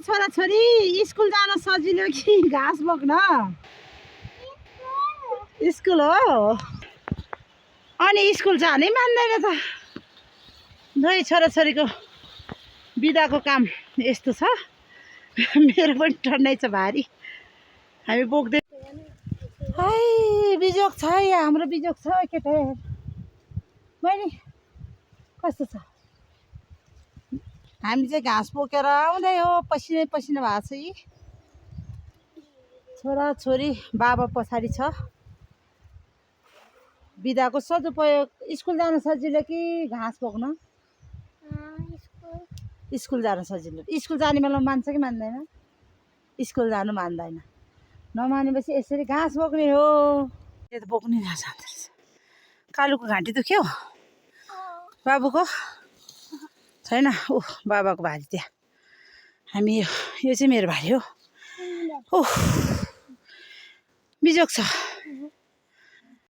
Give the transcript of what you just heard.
छोराछोरी स्कुल जान सजिलो कि घाँस बोक्न? स्कुल हो। अनि स्कुल जानै मान्दैन त। दुई छोराछोरीको बिदाको काम यस्तो छ। मेरो पनि ठन्डै छ भारी। हामी बोक्दै है बिजोक छ यहाँ, हाम्रो बिजोक छ केटा। बहिनी कस्तो छ? हामी चाहिँ घाँस बोकेर आउँदै हो, पसिनै पसिना भएको छ। यी छोराछोरी बाबा पछाडि छ। बिदाको सदुपयोग स्कुल जान सजिलो कि घाँस बोक्न? स्कुल जान सजिलो। स्कुल जाने बेलामा मान्छ कि मान्दैन? स्कुल जानु मान्दैन। नमानेपछि यसरी घाँस बोक्ने हो। त्यो त बोक्नै नजान्दो रहेछ। कालुको घाँटी दुख्यो? बाबुको छैन? बाबाको भारी त्यहाँ। हामी यो चाहिँ मेरो भारी हो। बिजोक छ।